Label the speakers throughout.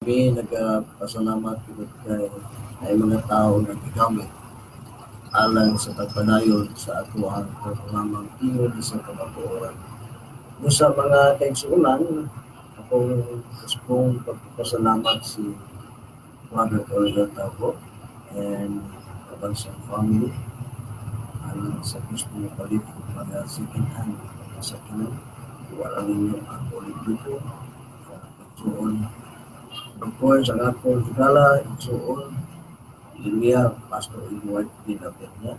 Speaker 1: Kami nagpasalamat tungod kay ay mga tao nga gigamit alang sa pagpadayon sa atoang programang Tingog sa Kamatuoran. Busa, mga kaigsuonan, akong guspong pagpasalamat si Brother Oliver Tabo and Kabansang family alang sa gusto mo palit og mga second hand sa kinan. Wala ninyo ang ulit dito. Igsuon. Of course, ang akong higala, igsuon, Lilia, Pastor Edward P. Peña.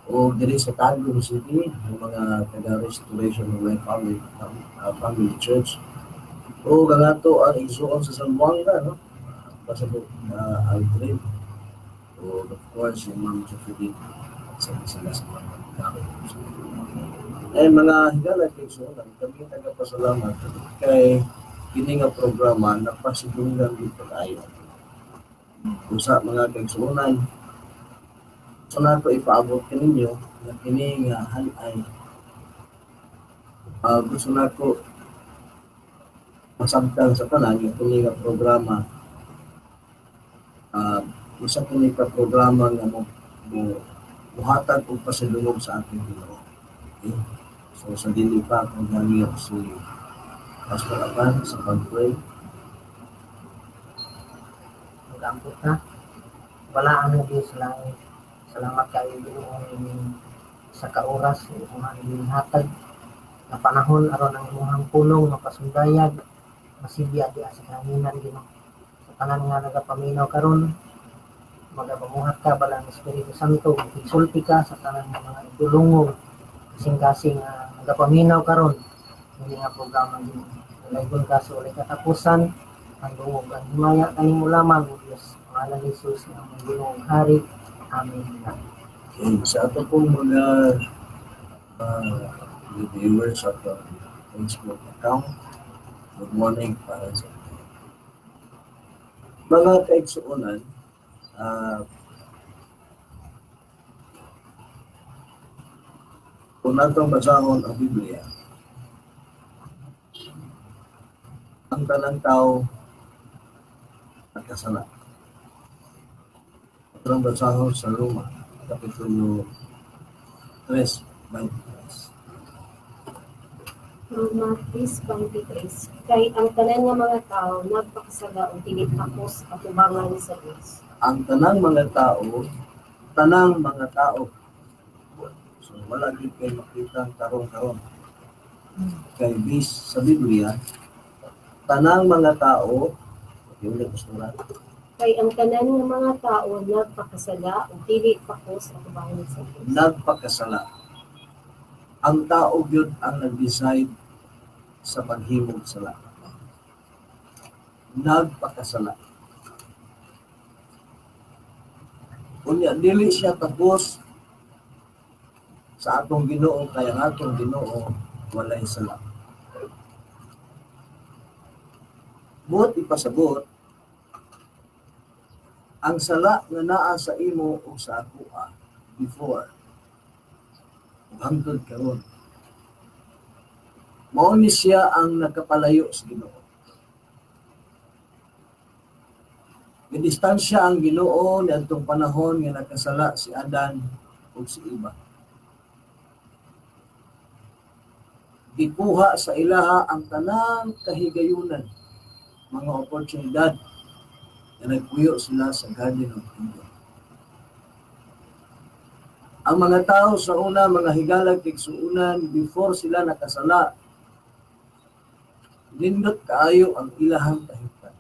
Speaker 1: O diri sa Tagum City, ang mga taga Restoration of Life Family Church. O ang ato ang igsuon sa Zamboanga, no? Pasabot na Aldrin. O of course, yung Ma'am Jocelyn sa sila sa mga gamit. Eh, mga higala igsuonan, kami nagapasalamat kay kini nga programa napasidunggan gyud pag-ayo. Usa, mga kaigsuonan, so nato ipaabot kaninyo nga kini nga hanay, gusto nako masabtan sa tanan nga kini nga programa, usa kini ka programa nga mo muhatag og pasidungog sa ating Ginoo. Okay? So sa dili pa kung hangyo si Pastor Apan sa pag-pray.
Speaker 2: Mag-ampo ta. Balaan mo Diyos sa langit. Salamat kayo, Ginoo, ining sa ka oras imong gihatag na panahon aron ang imong pulong mapasundayag, masidya diha sa kahanginan, Ginoo. Sa tanan nga nagapaminaw karon, magapamuhat ka, Balaang Espiritu Santo, magsulti ka sa tanan nga mga idulungog, kasing-kasing nga nagapaminaw karon ini nga programa, Ginoo. Dalaygon ka sa walay katapusan, ang dungog ang himaya kanimo lamang, O Diyos. Pangalan ni Jesus nga among Ginoong Hari. Amen.
Speaker 1: Okay, sa ato pong mga viewers sa atong Facebook account, good morning para sa inyo. Mga kaigsuonan, kung natong basahon ang Biblia, ang tanang tao nagkasala. Atong basahon sa Roma, Kapitulo 3:23.
Speaker 3: Roma 3:23. Kay ang tanan nga mga tao nagpakasala ug dili takos atubangan sa Dios.
Speaker 1: Ang tanang mga tao, tanang mga tao. So wala gyud kay makita ang tarong-tarong. Kay bis sa Biblia, tanang mga tao, okay, ulit gusto na.
Speaker 3: Kay ang tanan nga mga tao nagpakasala ug dili takos atubangan sa Dios.
Speaker 1: Nagpakasala. Ang tao gyud ang nag-decide sa paghimog sala. Nagpakasala. Unya dili siya tapos sa atong Ginoo kay ang atong Ginoo walay sala. Buot ipasabot, ang sala nga naa sa imo o sa akoa before ug hangtod karon, mao ni siya ang nakapalayo sa Ginoo. Gidistansya ang Ginoo niadtong panahon nga nakasala si Adan ug si Eva. Gikuha sa ilaha ang tanang kahigayunan, mga oportunidad na nagpuyo sila sa Garden of Eden. Ang mga tao sa una, mga higalag tigsuunan, before sila nakasala, nindot kaayo ang ilahang kahimtang.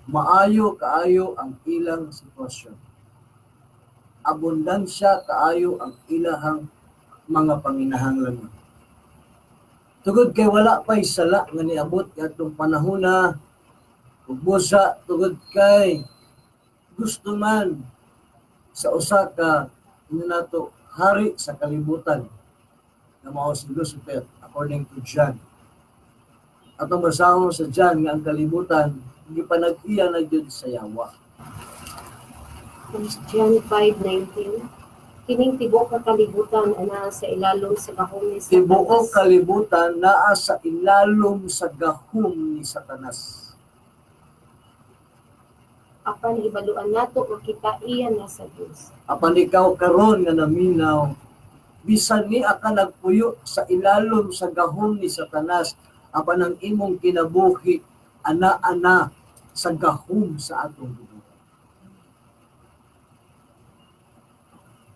Speaker 1: Maayo kaayo ang ilang sitwasyon. Abundansya kaayo ang ilahang mga panginahanglan. Tugod kay wala pa'y sala nga niabot ngadtong panahona, ug busa tugod kay gusto man sa usa ka nato hari sa kalibutan na mao si Lucifer according to John. Atong basahon sa John nga ang kalibutan gipanag-iya na gyud sa yawa.
Speaker 3: John 5:19. Kining tibuok ka kalibutan anaa sa ilalom sa gahom ni Satanas.
Speaker 1: Tibuok kalibutan naa sa ilalom sa gahom ni Satanas.
Speaker 3: Apan hibaluan nato nga kita iya na sa Dios.
Speaker 1: Apan ikaw karon nga naminaw, bisan ni ka nagpuyo sa ilalom sa gahom ni Satanas, apan ang imong kinabuhi ana-ana sa gahom sa atong Ginoo.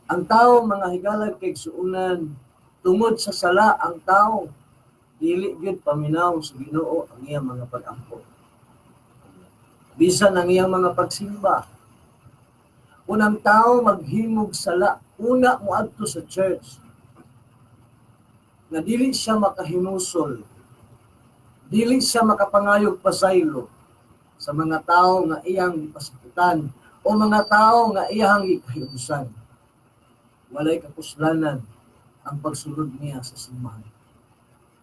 Speaker 1: Ang tao, mga higalag kaigsuonan, tungod sa sala ang tao, dili gyud paminaw sa Ginoo ang iyang mga pag-ampo. Bisan ang iyang mga pagsimba. Kung ang tao maghimog sala, una moadto sa church, na dili siya makahinusol, dili siya makapangayog pasaylo sa mga tao nga iyang gipasakitan o mga tao nga iyang gikahiusan. Walay kapuslanan ang pagsulod niya sa simbahan.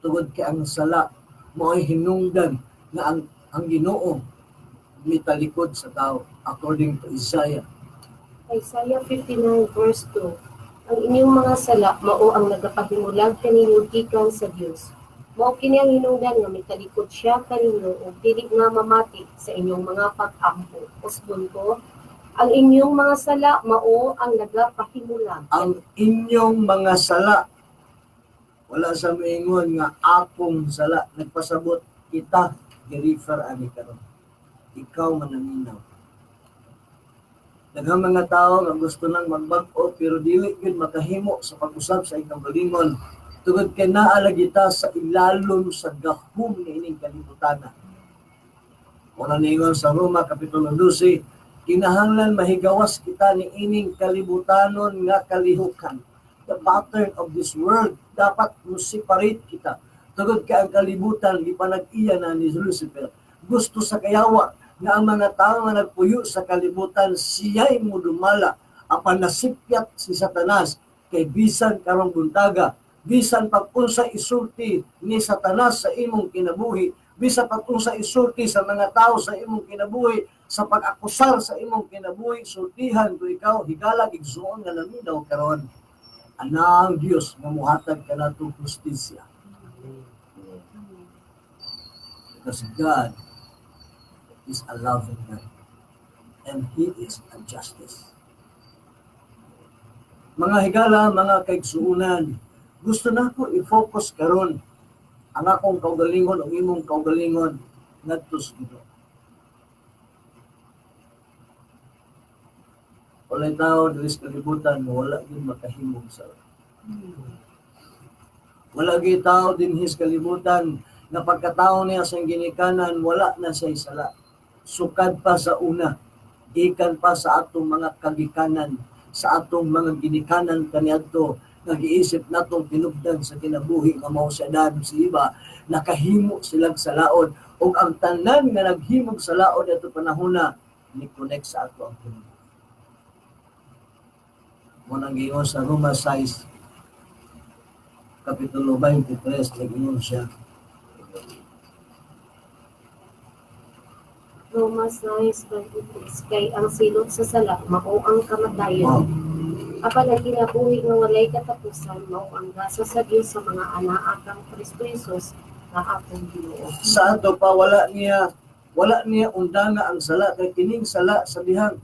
Speaker 1: Tungod kay ang sala mao'y hinungdan nga ang Ginoo mitalikod sa tao, according to Isaiah.
Speaker 3: Isaiah 59 verse 2. Ang inyong mga sala mao ang nagapahimulag kaninyo gikan sa Dios. Mao kini ang hinungdan nga mitalikod siya kaninyo ug dili nga mamati sa inyong mga pag-ampo. Usbon ko, ang inyong mga sala mao ang nagapahimulag.
Speaker 1: Ang inyong mga sala, wala sa moingon nga akong sala, nagpasabot kita, gi-refer ani karon. Ikaw manaminaw. Daghang mga tao nga gusto nang magbag-o pero dili gyud makahimo sa pag-usab sa ikagalingon tungod kay naa lagi ta sa ilalom sa gahom niining kalibutan. Wala ningon sa Roma Kapitulo 12, kinahanglan mahigawas kita ni ining kalibutanon nga kalihukan. The pattern of this world, dapat mo separate kita. Tungod kay ang kalibutan gipanag-iya na ni Lucifer. Gusto sa kayawa nga ang mga tao nga nagpuyo sa kalibutan siya'y mudumala, apan nasipyat si Satanas kay bisan karong buntaga, bisan pag unsa isulti ni Satanas sa imong kinabuhi, bisan pag unsa isulti sa mga tao sa imong kinabuhi, sa pag-akusar sa imong kinabuhi, sultihan ko ikaw, higala, igsuon nga naminaw karon, anang Dios nga muhatag kanatong hustisya. Because God is a loving God and He is a justice. Mga higala, mga kaigsuunan, gusto na ko i-focus karon ang akong kaugalingon o imong kaugalingon ngadto sa Ginoo. Walay tao diri sa kalibutan nga wala gyud makahimog sa Wala gyud tao dinhi sa kalibutan nga pagkatao niya sa ginikanan wala na siya'y sala. Sukad pa sa una, gikan pa sa atong mga kagikanan, sa atong mga ginikanan kaniadto, nagiisip natong tinubdan sa kinabuhi nga mao si Adam si Eva, nakahimo silang sa laod, ug ang tanan nga naghimog sa laod ato panahona ni connect sa ato ang kinabuhi. Mo nang giingon sa Roma 6 Kapitulo 23, nag-ingon siya.
Speaker 3: Roma 6:23, kay ang silot sa sala mao ang kamatayon. Apan ang kinabuhi nga walay katapusan mao ang gasa sa Dios sa mga anaa kang Kristo Jesus nga atong Ginoo.
Speaker 1: Sa ato pa wala niya undanga ang sala kay kining sala sa dihang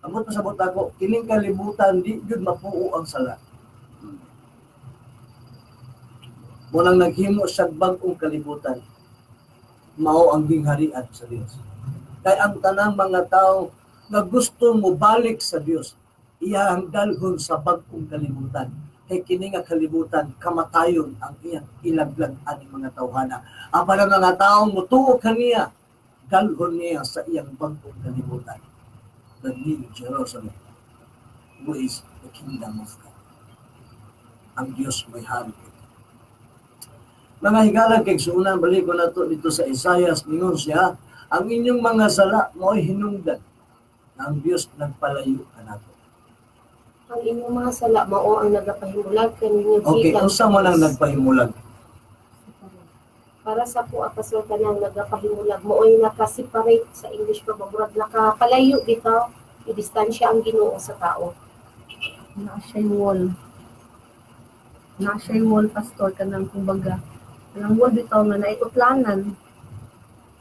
Speaker 1: amot pa sabot ako kining kalibutan di gyud mapuo ang sala. Mo nang naghimo siya bag-ong kalibutan, mao ang gingharian sa Dios. Kay ang tanang mga tao nga gusto mo balik sa Dios, iyang dalhon sa bag-ong kalibutan. Kay kini nga kalibutan kamatayon ang iyang ilaglag aning mga tawhana. Apan ang mga tao motuo kaniya, dalhon niya sa iyang bag-ong kalibutan. The New Jerusalem, who is the kingdom of God. Ang Dios may hari. Mga higalag kay suunan, balik ko na to dito sa Isaiah, ningon siya, ang inyong mga sala mo'y hinungdan na ang Dios nagpalayo kanato.
Speaker 3: Ang inyong mga sala mao ang nagapahimulag kaninyo
Speaker 1: Okay,
Speaker 3: gikan
Speaker 1: unsa man ang nagpahimulag?
Speaker 3: Para sa ko apasol kanang nagapahimulag mao'y naka-separate sa English pa ba, murag nakapalayo bitaw, idistansya ang Ginoo sa tao.
Speaker 4: Naa siya'y wall. Naa siya'y wall, pastor, kanang kumbaga kanang wall bitaw nga naiutlanan,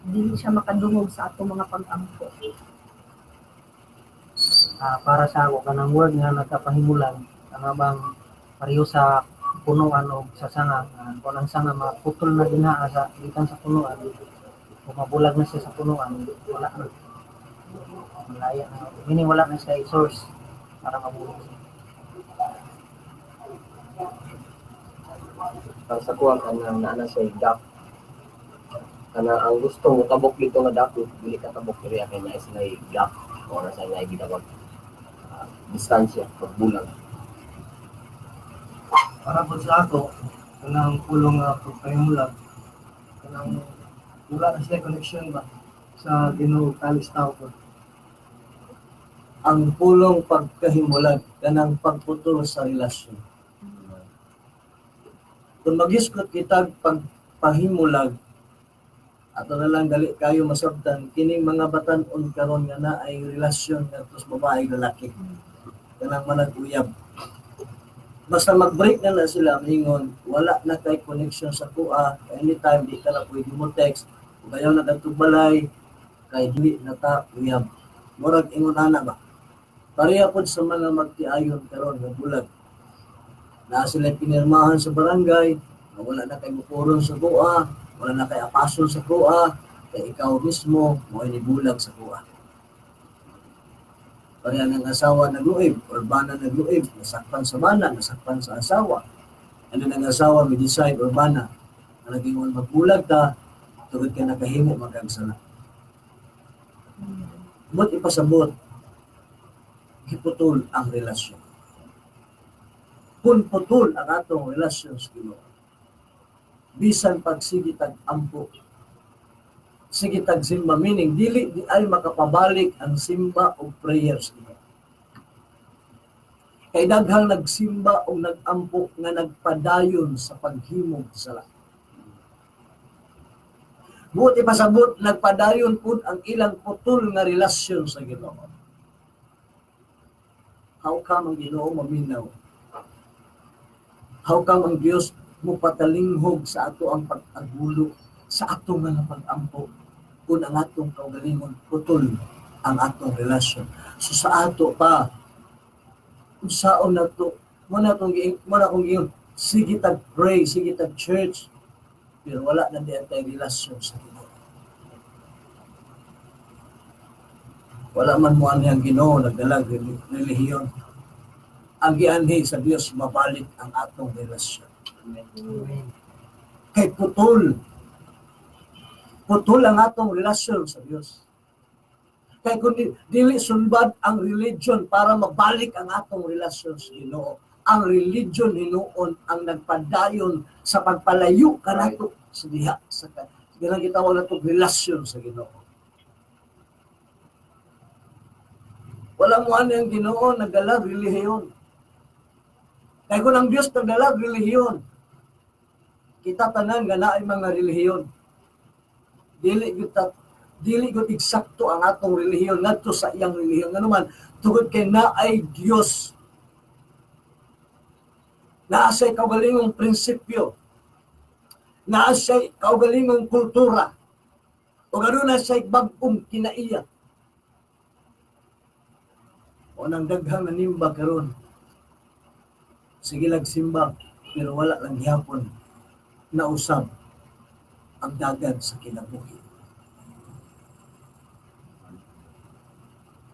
Speaker 4: dili siya makadungog sa atong mga pag-ampo.
Speaker 2: Para sa ako, kanang word nga nagkapahimulag, kana bang pareho sa punuan o sa sanga, kung ang sanga maputol na dinha sa gikan sa punuan, kung mabulag na siya sa punuan, wala na. Malaya na. Meaning wala na siya source para mabulag siya.
Speaker 5: Ang sa kuwang kanang naa na siya gap. Kana ang gusto mo tabok dito nga dapit, dili ka tabok diri kay naa sila gap o na sa nga gitawag distansya pagbulag.
Speaker 6: Para po sa ako, kanang pulong nga pagpahimulag, kanang wala na sila connection ba sa Ginoo kalis tao po.
Speaker 1: Ang pulong pagkahimulag, kanang pagputol sa relasyon. Kung magisgot kita pagpahimulag, ato na lang dali kayo masabtan kining mga batan-on karon nga na ay relasyon ngadto sa babae lalaki, kanang manag-uyab. Basta mag-break na na sila, mingon wala na kay connection sa kuha, anytime di ka na pwede mo text ug ayaw na kadtong balay kay dili na ta uyab. Murag ingon ana ba. Pareha pod sa mga magtiayon karon nga bulag, naa sila pinirmahan sa barangay nga wala na kay mupuron sa kuha, wala na kay apason sa kuha, kay ikaw mismo mo ni bulag sa kuha. Pareha ng asawa nagluib or bana nagluib, nasakpan sa bana, nasakpan sa asawa. Ano nang asawa may decide or bana na naging magbulag ta tungod kay nakahimo magagsala. But ipasabot, giputol ang relasyon. Kung putol ang atong relasyon sa Ginoo, bisan pag sige tag ampo, sige tag simba, meaning dili di ay makapabalik ang simba o prayers Ginoo. Kay daghang nagsimba o nagampo nga nagpadayon sa paghimog sala. Buot ipasabot, nagpadayon pud ang ilang putol nga relasyon sa Ginoo. How come ang Ginoo maminaw? How come ang Dios mopatalinghog sa ato ang pag-agulo, sa atong mga pag-ampo, kung ang atong kaugalingon putol ang atong relasyon? So sa ato pa, unsaon na to, mo na tong giing, mo na akong giingon, sige tag pray, sige tag church, pero wala na diyan tay relasyon sa Ginoo. Wala man mo ani ang Ginoo nagdalag relihiyon. Ang gianhi sa Dios mabalik ang atong relasyon.
Speaker 2: Amen.
Speaker 1: Kay putol. Putol ang atong relasyon sa Dios. Kay kung dili sulbad ang religion para mabalik ang atong relasyon sa Ginoo. Ang religion hinuon ang nagpadayon sa pagpalayo kanato sa diha sa ganang gitawag nato relasyon sa Ginoo. Wala mo ani ang Ginoo nagdala relihiyon. Kay kung ang Dios nagdala relihiyon, kita tanan nga naay mga relihiyon. Dili gyud ta, dili gyud eksakto ang atong relihiyon ngadto sa iyang relihiyon. Nganuman tungod kay naay Dios, naa siya'y kaugalingong prinsipyo, naa siya'y kaugalingong kultura, ug aduna siya'y bag-ong kinaiya. O nang daghang nanimba karon, sige lag simba, pero wala lang gihapon nausab ang dagan sa kinabuhi.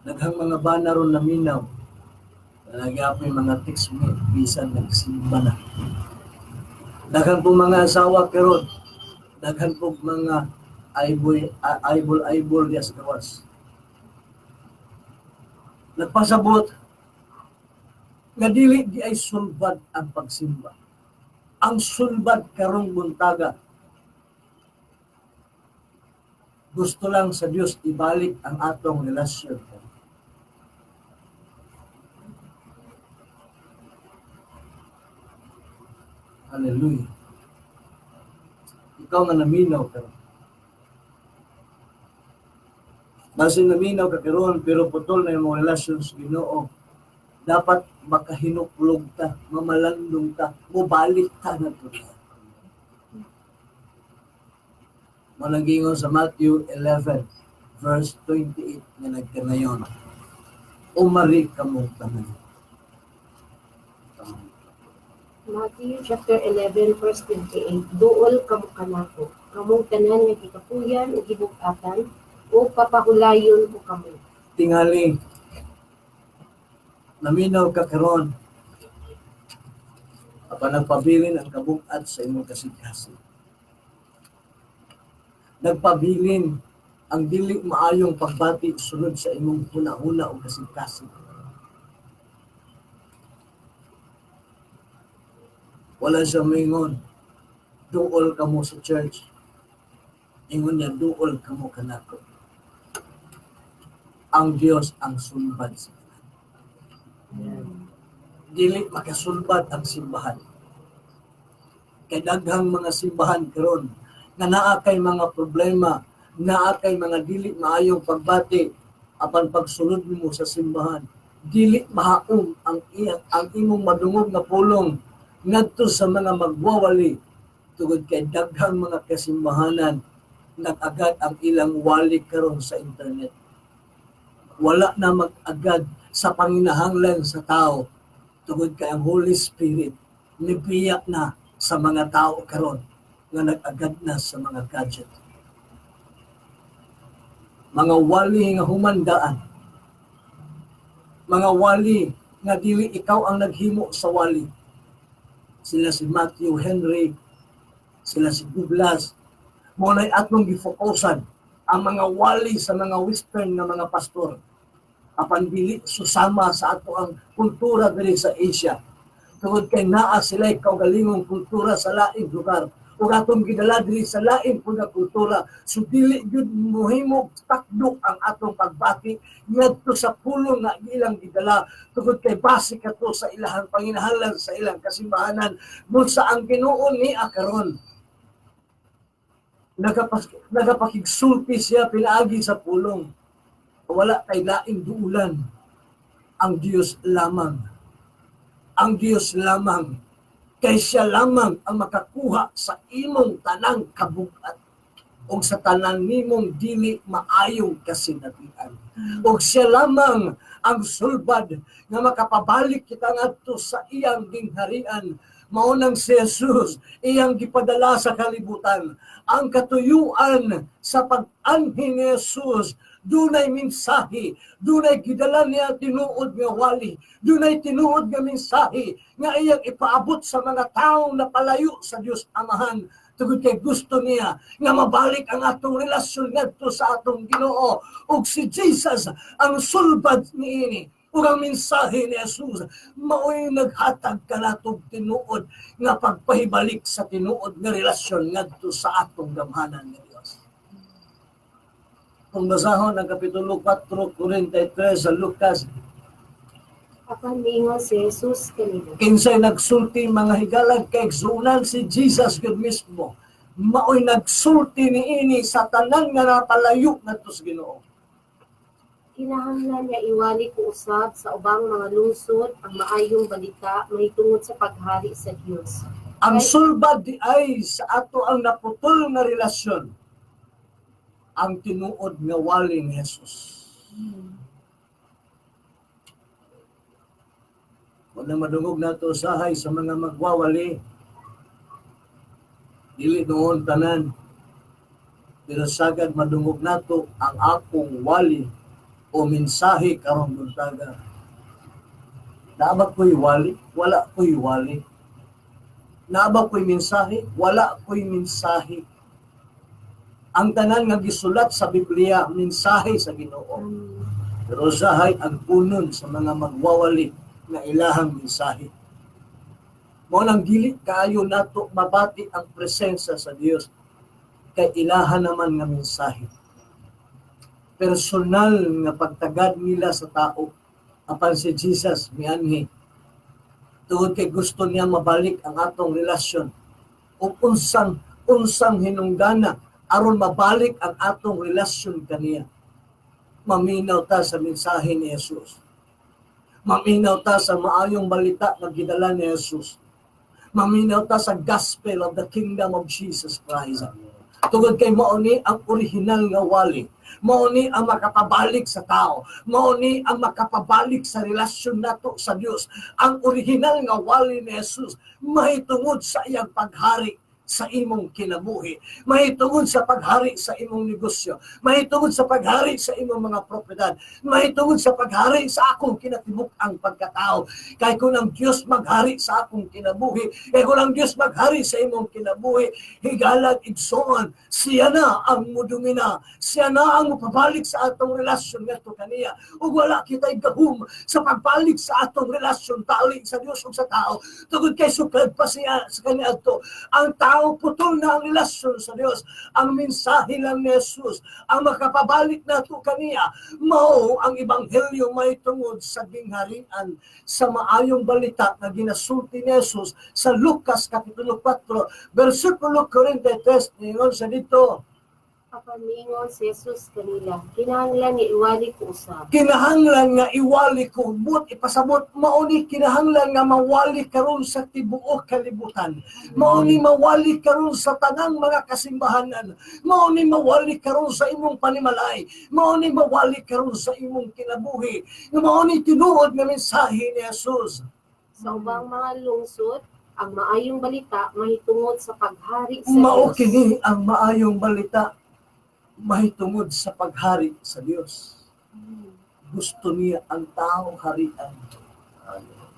Speaker 1: Daghang mga bana ron naminaw, na nagyapon mga text me, bisan nagsimba na. Daghan po mga asawa karon, daghan po mga eyeball diya sa gawas. Nagpasabot nga dili di ay sulbad ang pagsimba. Ang sulbad karong buntaga, gusto lang sa Dios ibalik ang atong relasyon. Hallelujah. Ikaw nga naminaw karon. Basin naminaw ka karon pero putol na imong relasyon sa Ginoo. Dapat makahinuklog ta, mamalandong ta, mobalik ta na to. Managingon sa Matthew 11 verse 28 nga nagkanayon. Umari kamong tanan.
Speaker 3: Matthew chapter 11 verse 28. Duol kamo kanako, kamong tanan nga gikapuyan ug gibug-atan, ug papahulayon ko kamo.
Speaker 1: Tingali, naminaw ka karon, apan nagpabilin ang kabug-at sa imong kasing-kasing. Nagpabilin ang dili maayong pagbati sulod sa imong hunahuna o kasing-kasing. Wala siya mingon, duol kamo sa church. Ingon niya, duol kamo kanako. Ang Dios ang sulbad sa tanan. Dili makasulbad ang simbahan. Kay daghang mga simbahan karon nga naa kay mga problema, naa kay mga dili maayong pagbati apan pagsulod nimo sa simbahan, dili mahaom ang imong madungog nga pulong ngadto sa mga magwawali, tungod kay daghang mga kasimbahanan nag-agad ang ilang wali karon sa internet. Wala na mag-agad sa panginahanglan sa tao tungod kay ang Holy Spirit nibiyak na sa mga tao karon nga nag-agad na sa mga gadget. Mga wali nga humandaan, mga wali nga dili ikaw ang naghimo sa wali. Sila si Matthew Henry, sila si Douglas, mao nay atong gifokusan ang mga wali sa mga Western nga mga pastor. Apan dili susama sa ato ang kultura diri sa Asia. Tungod kay naa sila'y kaugalingong kultura sa laing lugar ug atong gidala diri sa laing pud nga kultura, so dili gyud mohimo takdok ang atong pagbati ngadto sa pulong nga ilang gidala, tungod kay base kato sa ilahang panginahanglan sa ilang kasimbahanan. Busa ang Ginoo niya karon nagapakigsulti siya pinaagi sa pulong. Wala kay laing duulan, ang Dios lamang. Ang Dios lamang, kay siya lamang ang makakuha sa imong tanang kabug-at o sa tanan nimong dili maayong kasinatian. Og siya lamang ang sulbad nga makapabalik kita ngadto sa iyang gingharian. Mao nang si Jesus iyang gipadala sa kalibutan. Ang katuyuan sa pag-anhi ni Jesus, dunay mensahe, dunay gidala niya tinuod nga wali, dunay tinuod nga mensahe nga iyang ipaabot sa mga taong napalayo sa Dios Amahan, tungod kay gusto niya nga mabalik ang atong relasyon ngadto sa atong Ginoo. Ug si Jesus ang sulbad niini, ug ang mensahe ni Jesus mao'y naghatag kanatong tinuod nga pagpahibalik sa tinuod nga relasyon ngadto sa atong gamhanan nga Dios. Kung basahon ang Kapitulo 4:43 sa Lucas,
Speaker 3: Apan miingon si Jesus kanila,
Speaker 1: kinsay nagsulti mga higalag kay igsuonan si Jesus gud mismo, mao'y nagsulti niini sa tanan nga napalayo ngadto sa Ginoo.
Speaker 3: Kinahanglan nga iwali ko usab sa ubang mga lungsod ang maayong balita mahitungod sa paghari sa Dios.
Speaker 1: Ang sulbad di ay sa ato ang naputol nga relasyon, ang tinuod nga wali ni Jesus. Wala madungog nato usahay sa mga magwawali. Dili noon tanan, pero sagad madungog nato ang akong wali o mensahe karong buntaga. Naa ba ko'y wali? Wala ko'y wali. Naa ba ko'y mensahe? Wala ko'y mensahe. Ang tanan nga gisulat sa Biblia, mensahe sa Ginoo. Pero usahay ang punon sa mga magwawali nga ilahang mensahe. Mao nang dili kaayo nato mabati ang presensya sa Dios kay ilahan naman nga mensahe. Personal nga pagtagad nila sa tao apan si Jesus mianhi tungod kay gusto niya mabalik ang atong relasyon ug unsang hinungdana aron mabalik ang atong relasyon kaniya. Maminaw ta sa mensahe ni Jesus. Maminaw ta sa maayong balita nga gidala ni Jesus. Maminaw ta sa gospel of the kingdom of Jesus Christ. Tungod kay mao ni ang original nga wali. Mao ni ang makapabalik sa tao. Mao ni ang makapabalik sa relasyon nato sa Dios. Ang original nga wali ni Jesus mahitungod sa iyang paghari sa imong kinabuhi, mahitungod sa paghari sa imong negosyo, mahitungod sa paghari sa imong mga propiedad, mahitungod sa paghari sa akong kinatibuk-ang pagkatao. Kay kung ang Dios maghari sa akong kinabuhi, kay kung ang Dios maghari sa imong kinabuhi, higalag igsoon, siya na ang mudumina, siya na ang mupabalik sa atong relasyon ngadto kaniya. Ug wala kita'y gahum sa pagbalik sa atong relasyon tali sa Dios ug sa tao. Tungod kay sukad pa siya sa kaniadto, ang tao putol na ang relasyon sa Dios. Ang mensahe lang ni Jesus ang makapabalik nato kaniya, mao ang ebanghelyo may tungod sa gingharian, sa maayong balita nga ginasulti ni Jesus sa Lucas kapitulo 4 bersikulo 43. Ningon sa dito:
Speaker 3: Apan miingon si Jesus kanila, "Kinahanglan nga iwali ko usab."
Speaker 1: Kinahanglan nga iwali ko, but ipasabot, mao ni kinahanglan nga mawali karon sa tibuok kalibutan, mao ni mawali karon sa tanang mga kasimbahanan, mao ni mawali karon sa imong panimalay, mao ni mawali karon sa imong kinabuhi, nga mao ni tinuod nga mensahe ni Jesus.
Speaker 3: Sa ubang mga lungsod, ang maayong balita mahitungod sa paghari sa
Speaker 1: Mao
Speaker 3: Dios.
Speaker 1: Kini ang maayong balita mahitungod sa paghari sa Dios. Gusto niya ang tao harian.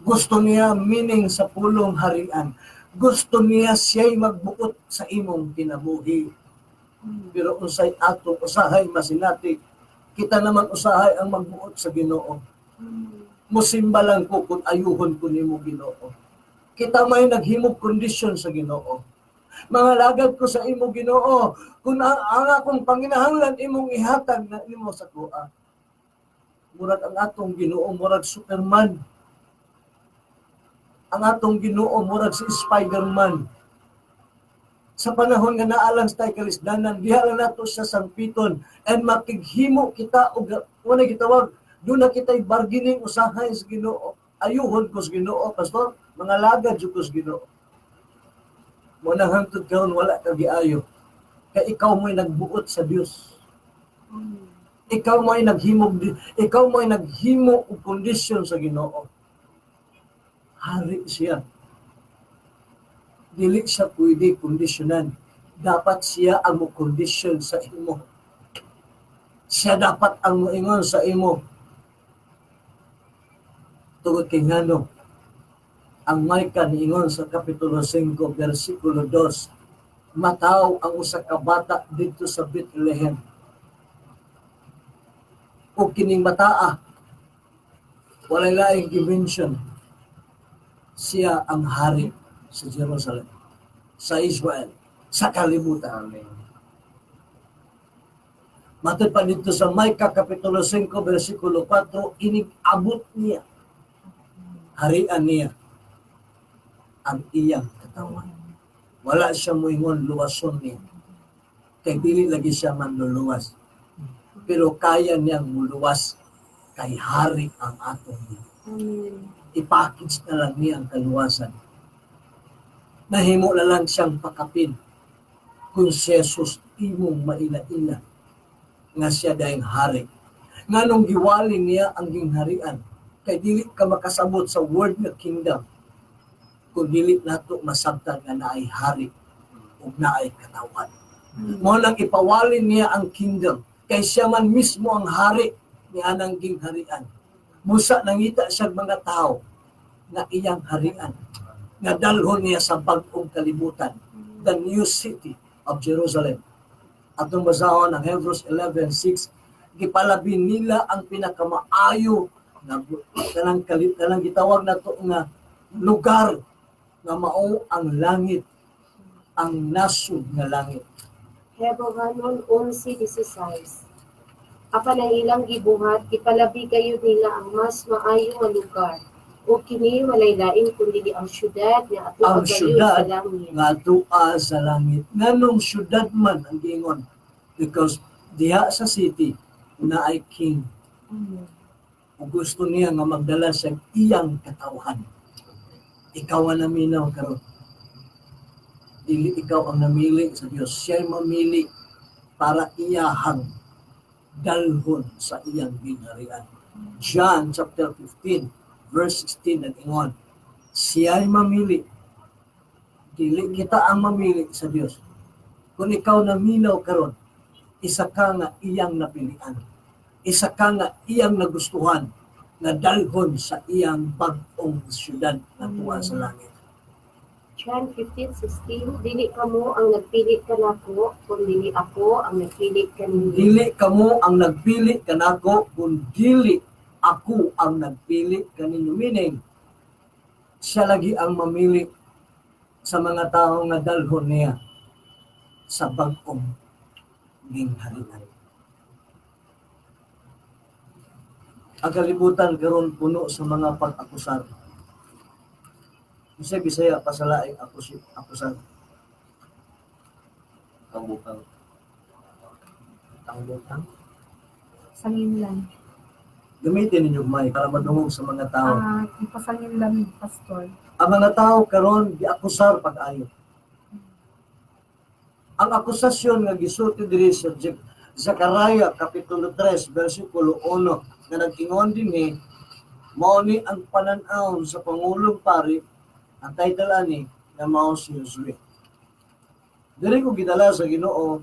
Speaker 1: Gusto niya, meaning sa pulong harian. Gusto niya siya'y magbuot sa imong kinabuhi. Pero unsay atong usahay masinati, kita naman usahay ang magbuot sa Ginoo. Musimba lang ko kung ayuhon ko nimo, Ginoo. Kita may naghimog kondisyon sa Ginoo. Mangalagad ko sa imo, Ginoo, kung ang akong panginahanglan imong ihatag na nimo sa kuha. Murag ang atong Ginoo murag Superman. Ang atong Ginoo murag si Spider-Man. Sa panahon nga naalang sa kalisdanan, diha lang nato siya sangpiton and makighimo kita og wala gitawag doon na kita'y bargaining usahay sa Ginoo. Ayuhon ko sa Ginoo, pastor, mangalagad jud ko sa Ginoo. Mo nang hangtod karon wala ka giayo. Kay ikaw mo'y nagbuot sa Dios. Ikaw mo'y naghimog, ikaw mo'y naghimo og kondisyon sa Ginoo. Hari siya. Dili siya pwede kondisyonan. Dapat siya ang mo kondisyon sa imo. Siya dapat ang moingon sa imo. Tungod kay ngano, ang Micah niingon sa Kapitulo 5, versikulo 2, mataw ang usa ka bata didto sa Bethlehem. O kining bataa, walay laing gi-mention, siya ang hari sa Jerusalem, sa Israel, sa kalibutan.
Speaker 5: Amen.
Speaker 1: Matod pa dito sa Micah Kapitulo 5, versikulo 4, inig-abot niya, harian niya, ang iyang katawan. Wala siya moingon luwason niya. Kay dili lagi siya manluluwas. Pero kaya niyang muluwas kay hari ang atong Ginoo.
Speaker 4: Amen.
Speaker 1: I-package na lang niya ang kaluwasan. Nahimo na lang siyang pakapin kung si Jesus imong maila-ila nga siya dahing hari. Nganong giwali niya ang gingharian, kay dili ka makasabot sa word nga kingdom kung dili nato masabtan nga naay hari ug naay katawan. Mo nang ipawali niya ang kingdom kay siya man mismo ang hari ni anang gingharian. Busa nangita siya mga tao nga iyang harian nga dalhon niya sa bag-ong kalibutan, the new city of Jerusalem. Atong basahon ang Hebrews 11:6, gipalabi nila ang pinakamaayo nga kanang gitawag nato nga lugar nga mao ang langit, ang nasod nga langit.
Speaker 3: Hebrehanon 11:16. Apan ang ilang gibuhat, gipalabi gayud nila ang mas maayo nga lugar. O kini walay lain kundi ang syudad nga ato
Speaker 1: Ang
Speaker 3: gayud
Speaker 1: syudad
Speaker 3: sa langit.
Speaker 1: Nga atoa sa langit. Nganong syudad man ang giingon? Because diha sa city naay king. Ug gusto niya nga magdala sa iyang katawhan. Ikaw ang naminaw karon. Dili ikaw ang namili sa Dios, siya'y mamili para iyahang dalhon sa iyang gingharian. John chapter 15 verse 16 nag-ingon, siya'y mamili. Dili kita ang mamili sa Dios. Kung ikaw naminaw karon, isa ka nga iyang napilian. Isa ka nga iyang nagustuhan nga dalhon sa iyang bag-ong syudad na tuwa sa langit.
Speaker 3: John 15:16, dili kamo ang nagpili kanako, kun dili ako ang nagpili kaninyo.
Speaker 1: Dili kamo ang nagpili kanako, kun dili ako ang nagpili kaninyo. Meaning, siya lagi ang mamili sa mga tao nga dalhon niya sa bag-ong gingharian. Ang kalibutan karon puno sa mga pag-akusar. Bisaya, Bisaya, pasalaing akusar.
Speaker 5: Bukang-bukang.
Speaker 2: Butang-butang.
Speaker 4: Sanginlan.
Speaker 1: Gamitin ninyo mic para madungog sa mga tao.
Speaker 4: Ipasanginlan, Pastor.
Speaker 1: Ang mga tao karon giakusar pag-ayo. Ang akusasyon nga gisulti diri sa Zechariah kapitulo 3 bersikulo 1 nga nag-ingon dinhi, mao ni ang panan-aw sa pangulong pari, ang title ani nga mao si Josue. Diri ko gidala sa Ginoo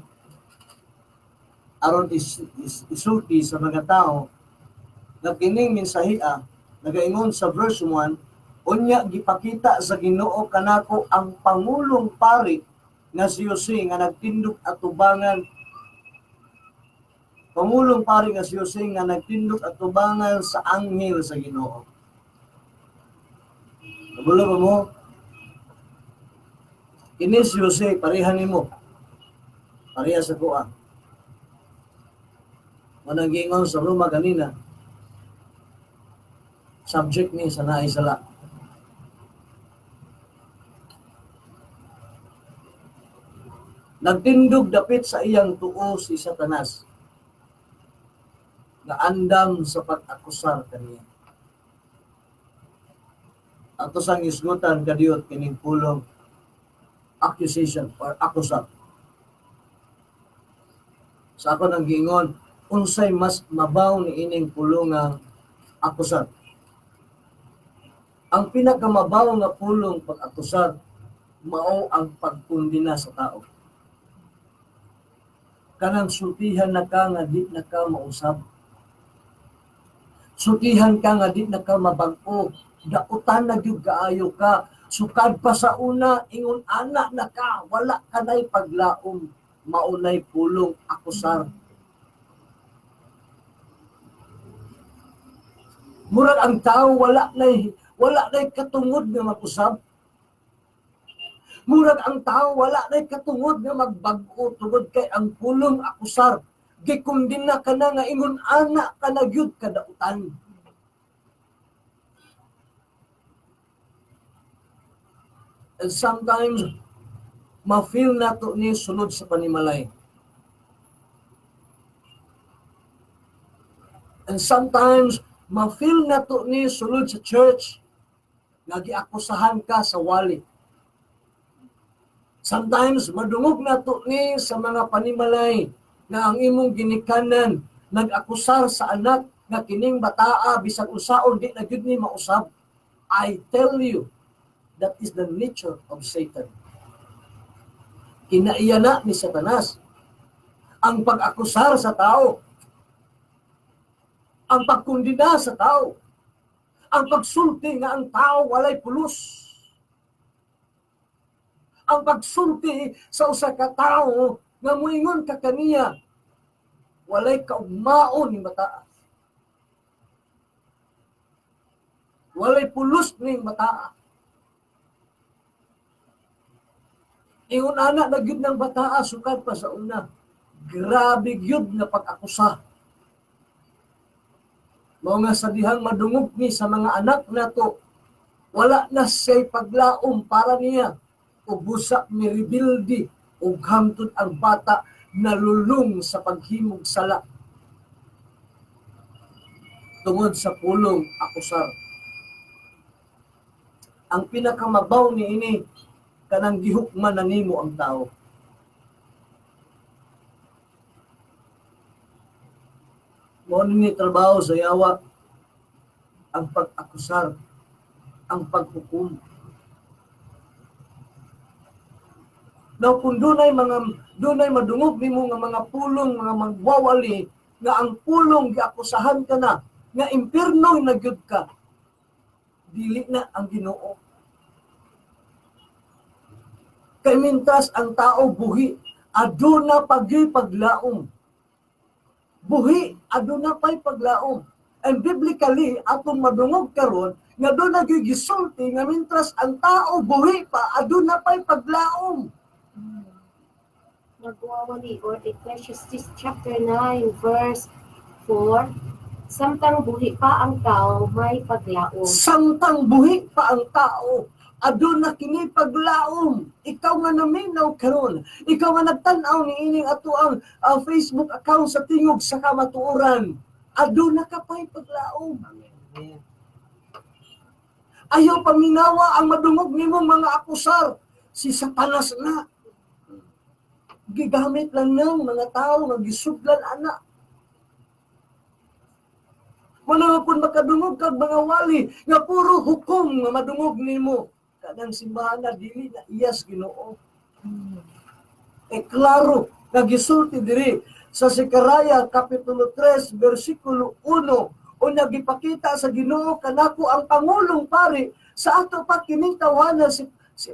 Speaker 1: aron isulti sa mga tao nga kining mensahia nagaingon sa verse 1, unya gipakita sa Ginoo kanako ang pangulong pari nga si Jose nga nagtindog atubangan, pangulong pari nga si Jose nga nagtindog atubangan sa anghel sa Ginoo. Kabulo ba mo? Kini si Jose, pareha nimo. Pareha sa kuha. Manang giingon sa Roma kanina, subject ni sa naay sala. Nagtindog dapit sa iyang tuo si Satanas, nga andam sa pag-akusar kaniya. Ato sang isgutan kadiyot kining pulong accusation or akusar. Sa ako nang giingon, unsay mas mabaw ni ining pulong nga akusar? Ang pinakamabaw nga pulong pag-akusar mao ang pagkundina sa tao. Kanang sultihan na ka nga di na ka mausab. Sultihan ka nga di na ka mabag-o. Dautan na gyud kaayo ka. Sukad pa sa una, ingon ana na ka, wala ka na'y paglaom, maunay pulong akusar. Murag ang tao wala na'y katungod nga mag-usab. Murag ang tao wala na'y katungod nga magbag-o tungod kay ang pulong akusar. Gikundina ka na nga ingon ana ka na gyud kadautan. And sometimes, ma-feel na to ni sunod sa panimalay. And sometimes, ma-feel na to ni sunod sa church, nga giakusahan ka sa wali. Sometimes, madungog na to ni sa mga panimalay na ang imong ginikanan nag-akusar sa anak nga kining bataa bisag unsaon di na gyud ni mausab. I tell you, that is the nature of Satan. Kinaiya na ni Satanas ang pag-akusar sa tao, ang pagkundina sa tao, ang pagsulti nga ang tao walay pulos, ang pagsulti sa usa ka tawo nga moingon ka kaniya walay kaugmaon ni bataa, walay pulos ni bataa. Ingon ana na gyud ng bataa sukad pa sa una. Grabe gyud nga pag-akusa. Mao nga sa dihang madungog ni sa mga anak nato, wala na siya'y paglaom para niya. O busa ni rebildi o hamtod ang bata nalulung sa paghimog sala tungod sa pulong akusar. Ang pinakamabaw ni ini Kanang gihukman na nimo ang tao. Mao ni trabaho sa yawa ang pag-akusar, ang paghukom. Now kung dunay madungog nimo nga mga pulong, mga magwawali nga ang pulong giakusahan ka na, nga impierno na gyud ka, dili na ang Ginoo. Kay mintas ang tao buhi, aduna pagyoy paglaom. Buhi, aduna pay paglaom. And biblically, atong madungog karon nga doon nagyoy gisulti nga mintras ang tao buhi pa, aduna pay paglaom.
Speaker 3: Magwawali or Ecclesiastes chapter 9 verse 4, samtang buhi pa ang tao, may paglaom.
Speaker 1: Samtang buhi pa ang tao, aduna kini paglaom. Ikaw nga naminaw karon, ikaw nga nagtan-aw niining atoang Facebook account sa Tingog sa Kamatuoran, aduna ka pay paglaom.
Speaker 2: Amen.
Speaker 1: Ayaw paminawa ang madungog nimong mga akusar, si Satanas na. Gigamit lang ng mga tao nga gisudlan ana. Wala kung makadungog kag mga wali nga puro hukom nga madungog nimo. Kanang simbahan na dili na iyas Ginoo. E klaro nga gisulti diri sa Zecaria kapitulo 3 bersikulo 1, unya gipakita sa Ginoo kanako ang pangulong pari sa ato pa kining tawhana si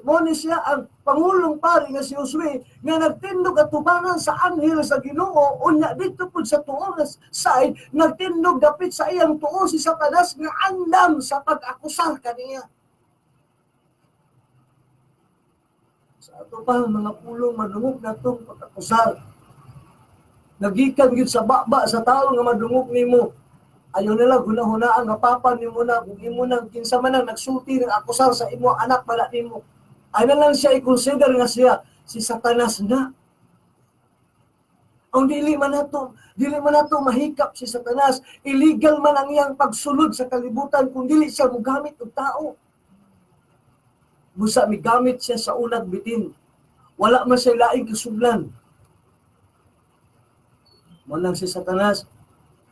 Speaker 1: mo ni siya ang pangulong pari nga si Josue nga nagtindog atubangan sa anghel sa Ginoo, unya didto pud sa tuo nga side nagtindog dapit sa iyang tuo si Satanas nga andam sa pag-akusar kaniya. Sa ato pa mga pulong madungog natong pag-akusar, nagikan gyud sa baba sa tawo nga madungog nimo. Ayaw nila hunahunaan nga papa nimo na kung imo nang kinsa man ang nagsulti ng akusar sa imo anak pala nimo. Ay na lang siya i-consider nga siya si Satanas na. Ang dili man nato mahikap si Satanas, illegal man ang iyang pagsulod sa kalibutan kung dili siya mogamit og tao. Busa migamit siya sa unang bitin. Wala man siya laing kasuglan. Mo lang si Satanas,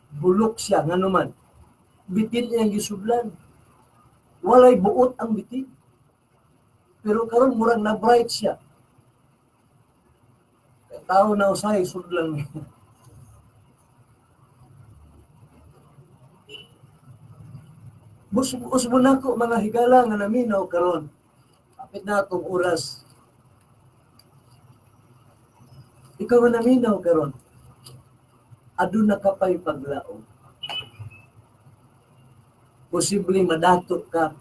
Speaker 1: bulok siya nganuman. Bitin iyang gisudlan. Walay buot ang bitin. Pero karon murag na bright siya. Kaya tao na usay sudlan niya. Usbo nako mga higala nga naminaw karon. Kapit na atong oras. Ikaw nga naminaw karon, aduna ka pa'y paglaom. Posible madato ka.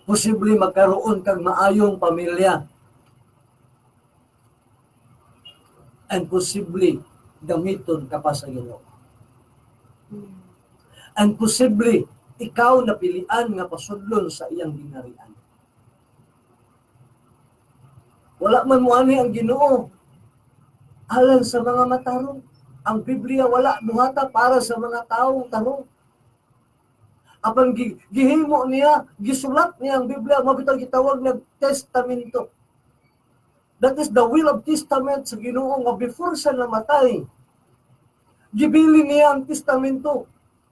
Speaker 1: Posible magkaroon kag maayong pamilya. And posible gamiton ka pa sa Ginoo. And posible ikaw napilian nga pasudlon sa iyang gingharian. Wala man moani ang Ginoo alang sa mga matarong. Ang Biblia wala buhata para sa mga taong tarong. Apan gihimo niya, gisulat niya ang Biblia, mao bitong gitawag nag testamento. That is the will of testament sa Ginoo nga before siya namatay, gibili niya ang testamento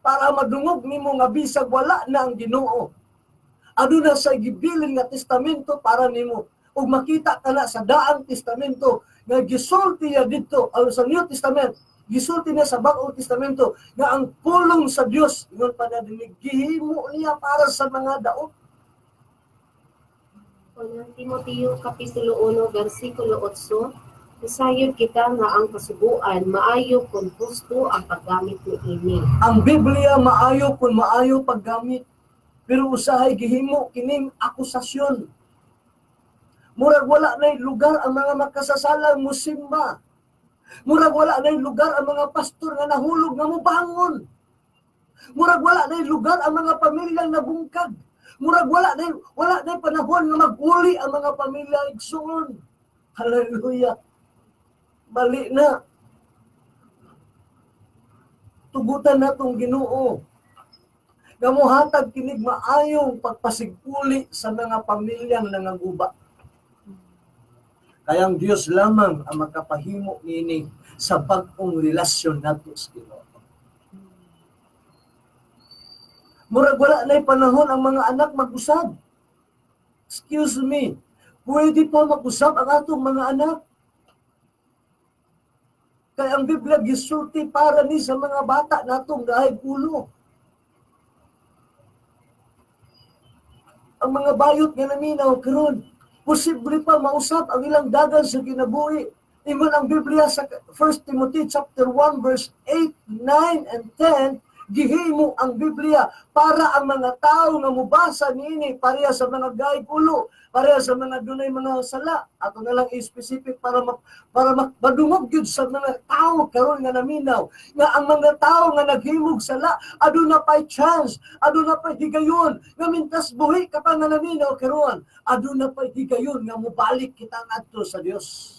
Speaker 1: para madungog nimo nga bisag wala na ang Ginoo. Aduna sa gibilin nga testamento para nimo ug makita ka na sa daang testamento nga gisulti niya didto sa New Testament, gisulti niya sa Bagong Testamento nga ang pulong sa Dios ingon pa na dinhi, gihimo niya para sa mga daot.
Speaker 3: Unang Timoteo kapitulo 1 bersikulo 8, isayod kita nga ang kasuguan maayo kun husto ang paggamit niini.
Speaker 1: Ang Biblia maayo kun maayo paggamit, pero usahay gihimo kining akusasyon. Murag wala na'y lugar ang mga makasasalang musimba. Murag wala na'y lugar ang mga pastor nga nahulog nga mubangon. Murag wala na'y lugar ang mga pamilyang nabungkag. Murag wala na'y panahon nga mag-uli ang mga pamilya igsoon. Hallelujah. Mali na. Tugutan natong Ginoo. Nga mohatag kinig maayong pagpasigpuli sa mga pamilyang nangaguba. Kaya ang Dios lamang ang makapahimo niini sa bag-ong relasyon nato sa Ginoo. Murag wala na'y panahon ang mga anak mag-usab. Excuse me, pwede pa mag-usab ang atong mga anak. Kaya ang Biblia gisulti para ni sa mga bata natong gahay ulo. Ang mga bayot nga naminaw karon, posible pa mausap ang ilang dagan sa kinabuhi. Ingon ang Biblia sa 1 Timothy chapter 1 verse 8, 9 and 10, gihimo ang Biblia para ang mga tao nga mobasa niini pareha sa mga gaig ulo, pareha sa mga dunay mga sala. Ato na lang i-specific para madungog gyud sa mga tao karon nga naminaw nga ang mga tao nga naghimog sala aduna pay chance, aduna pay higayon nga mintas buhi ka pa nga naminaw karon, aduna pay higayon nga mobalik kita ngadto sa Dios.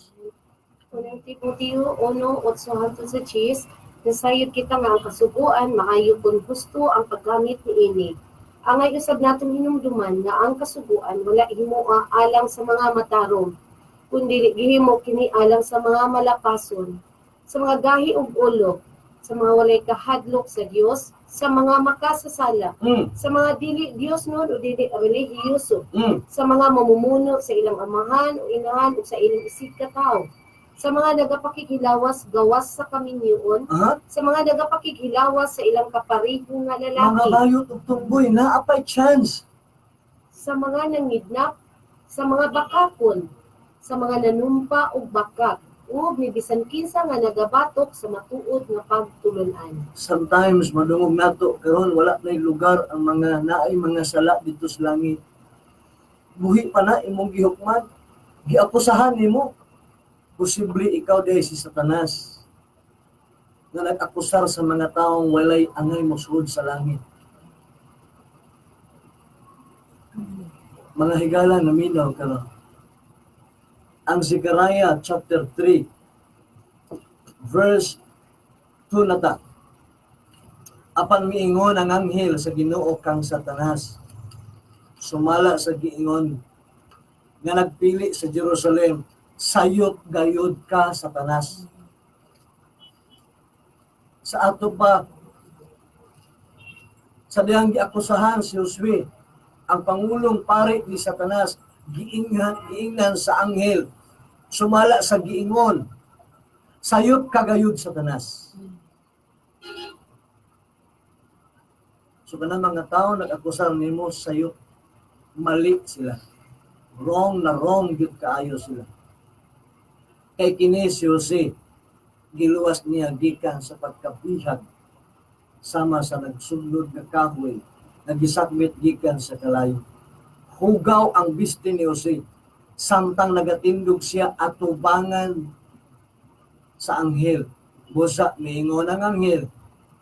Speaker 3: Unang Timoteo 1:8 hangtod sa 10, nasayod kita nga ang kasuguan maayo kung husto ang paggamit niini. Angay usab natong hinumduman nga ang kasuguan wala himoa alang sa mga matarong, kundi gihimo kini alang sa mga malapason, sa mga gahi ug ulo, sa mga walay kahadlok sa Dios, sa mga makasasala, sa mga dili Dios nun o dili relihiyoso, sa mga mamumuno sa ilang amahan o inahan o sa ilang isig katawo, sa mga nagapakighilawas gawas sa kaminyoon, sa mga nagapakighilawas sa ilang kapariho nga lalaki,
Speaker 1: Mga bayot ug tumboy, naa pay chance.
Speaker 3: Sa mga nangidnap, sa mga bakakon, sa mga nanumpa og bakak, ug ni bisan kinsa nga nagabatok sa matuod nga pagtulun-an.
Speaker 1: Sometimes madungog nato karon wala nay lugar ang mga naay mga sala dito sa langit. Buhi pa na imong gihukman, giakusahan nimo. Posible ikaw diay si Satanas nga nag-akusar sa mga taong walay angay mosulod sa langit. Mga higala naminaw karon. Ang Zechariah chapter 3 verse 2 na ta. Apan miingon ang anghel sa Ginoo kang Satanas, sumala sa giingon nga nagpili sa Jerusalem, sayop gayod ka, Satanas. Sa ato pa, sa dihang giakusahan si Josue, ang pangulong pari ni Satanas, giingnan sa anghel, sumala sa giingon, sayop kagayod, Satanas. So kanang mga tao nag-akusar nimo sayop, mali sila. Wrong na wrong gyud kaayo sila. Kay kini si Jose, giluwas niya gikan sa pagkabihag sama sa nagsunod nga kahoy nga gisakmit gikan sa kalayo. Hugaw ang biste ni Jose samtang nagatindog siya atubangan sa anghel. Busa miingon ang anghel